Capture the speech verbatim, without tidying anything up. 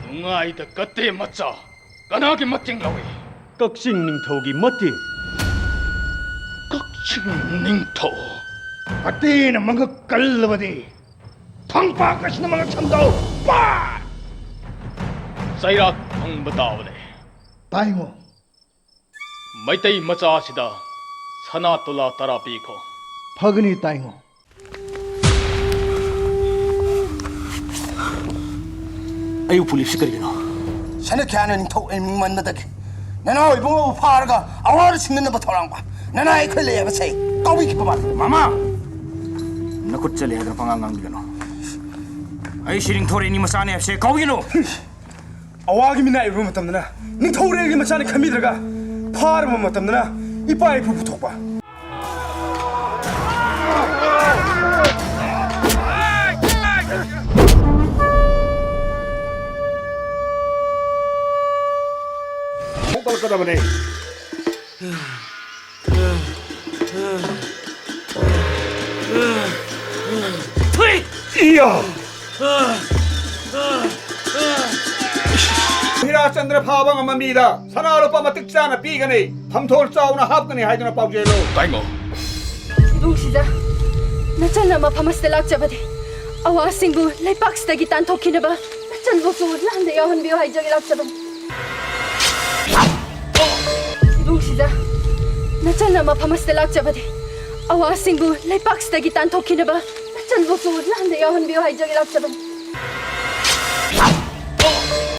ꯅꯨꯡꯉꯥꯏꯗ ꯀꯠꯇꯦ ꯃꯆꯥ꯫ ꯀꯅꯥꯒꯤ ꯃꯇꯦꯡ ꯂꯧꯏ? ꯀꯛꯆꯤꯡ ꯅꯤꯡꯊꯧꯒꯤ ꯃꯇꯦꯡ꯫ ꯀꯛꯆꯤꯡ ꯅꯤꯡꯊꯧ? ꯀꯠꯇꯦꯅ ꯃꯉꯛ ꯀꯜꯂꯕꯗꯤ ꯊꯥꯡꯄꯥꯛ ꯑꯁꯤꯅ ꯃꯉꯛ ꯁꯝꯗꯧ꯫ ꯄꯥ! ꯆꯩꯔꯥꯛ ꯐꯪꯕ ꯇꯥꯕꯅꯦ꯫ ꯇꯥꯏꯉꯣ꯫ ꯃꯩꯇꯩ ꯃꯆꯥꯁꯤꯗ ꯁꯅꯥ ꯇꯣꯂꯥ ꯇꯔꯥ ꯄꯤꯈꯣ꯫ ꯐꯒꯅꯤ ꯇꯥꯏꯉꯣ꯫ ꯑꯩꯕꯨ ꯄꯨꯂꯤꯁꯁꯤ ꯀꯔꯤꯒꯤꯅꯣ? ꯁꯅꯥꯈ꯭ꯌꯥꯅ ꯅꯤꯡꯊꯧ ꯑꯩ ꯃꯤꯡ ꯃꯟꯕꯗꯒꯤ ꯅꯅꯥꯎ ꯏꯕꯨꯡꯉꯣꯕꯨ ꯐꯥꯔꯒ ꯑꯋꯥꯗ ꯁꯤꯡꯅꯅꯕ ꯊꯧꯔꯥꯡꯕ ꯅꯅꯥꯏ ꯑꯩꯈꯣꯏ ꯂꯩ ꯍꯥꯏꯕꯁꯦ ꯀꯥꯎꯕꯤꯈꯤꯕ ꯃꯥꯜꯂꯦ꯫ ꯃꯃꯥ! ꯅꯈꯨꯠ ꯆꯠꯂꯦ ꯍꯥꯏꯗꯅ ꯄꯉꯥꯡ ꯉꯥꯡꯕꯤꯒꯅꯨ꯫ ꯑꯩ ꯁꯤ ꯅꯤꯡꯊꯧꯔꯦꯜꯒꯤ ꯃꯆꯥꯅꯦ ꯍꯥꯏꯕꯁꯦ ꯀꯥꯎꯕꯤꯒꯅꯨ꯫ ꯑꯋꯥꯒꯤ ꯃꯤꯅꯥꯏ ꯑꯣꯏꯕ ꯃꯇꯝꯗꯅ ꯅꯤꯡꯊꯧꯔꯦꯜꯒꯤ ꯃꯆꯥꯅꯤ ꯈꯟꯕꯤꯗ꯭ꯔꯒ ꯐꯥꯔꯕ ꯃꯇꯝꯗꯅ ꯏꯄꯥ ꯏꯄꯨ ꯄꯨꯊꯣꯛꯄ꯫ ꯍꯧꯒꯠꯂꯛꯀꯗꯕꯅꯦ꯫ ꯊꯨꯏ! ꯏꯌꯥ! ꯍꯤꯔꯥꯆꯟꯗ꯭ꯔ ꯐꯥꯕ ꯉꯝꯕ ꯃꯤꯗ ꯁꯅꯥ ꯂꯨꯄꯥ ꯃꯇꯤꯛ ꯆꯥꯅ ꯄꯤꯒꯅꯤ, ꯐꯝꯊꯣꯜ ꯆꯥꯎꯅ ꯍꯥꯞꯀꯅꯤ ꯍꯥꯏꯗꯨꯅ ꯄꯥꯎꯖꯦꯜꯂꯨ꯫ ꯇꯥꯏꯉꯣ꯫ ꯏꯕꯨꯡꯁꯤꯗ ꯅꯆꯟꯅ ꯃꯐꯝ ꯑꯁꯤꯗ ꯂꯥꯛꯆꯕꯗꯤ ꯑꯋꯥꯁꯤꯡꯕꯨ ꯂꯩꯄꯥꯛꯁꯤꯗꯒꯤ ꯇꯥꯟꯊꯣꯛꯈꯤꯅꯕ ꯅꯆꯟꯕꯨꯁꯨ ꯂꯥꯟꯗ ꯌꯥꯎꯍꯟꯕꯤꯌꯨ ꯍꯥꯏꯖꯒꯦ ꯂꯥꯛꯆꯕꯅꯤ꯫ ꯏꯕꯨꯡꯁꯤꯗ ꯅꯆꯟꯅ ꯃꯐꯝ ꯑꯁꯤꯗ ꯂꯥꯛꯆꯕꯗꯤ ꯑꯋꯥꯁꯤꯡꯕꯨ ꯂꯩꯄꯥꯛꯁꯤꯗꯒꯤ ꯇꯥꯟꯊꯣꯛꯈꯤꯅꯕ ꯅꯆꯟꯕꯨꯁꯨ ꯂꯥꯟꯗ ꯌꯥꯎꯍꯟꯕꯤꯌꯨ ꯍꯥꯏꯖꯒꯦ ꯂꯥꯛꯆꯕꯅꯤ꯫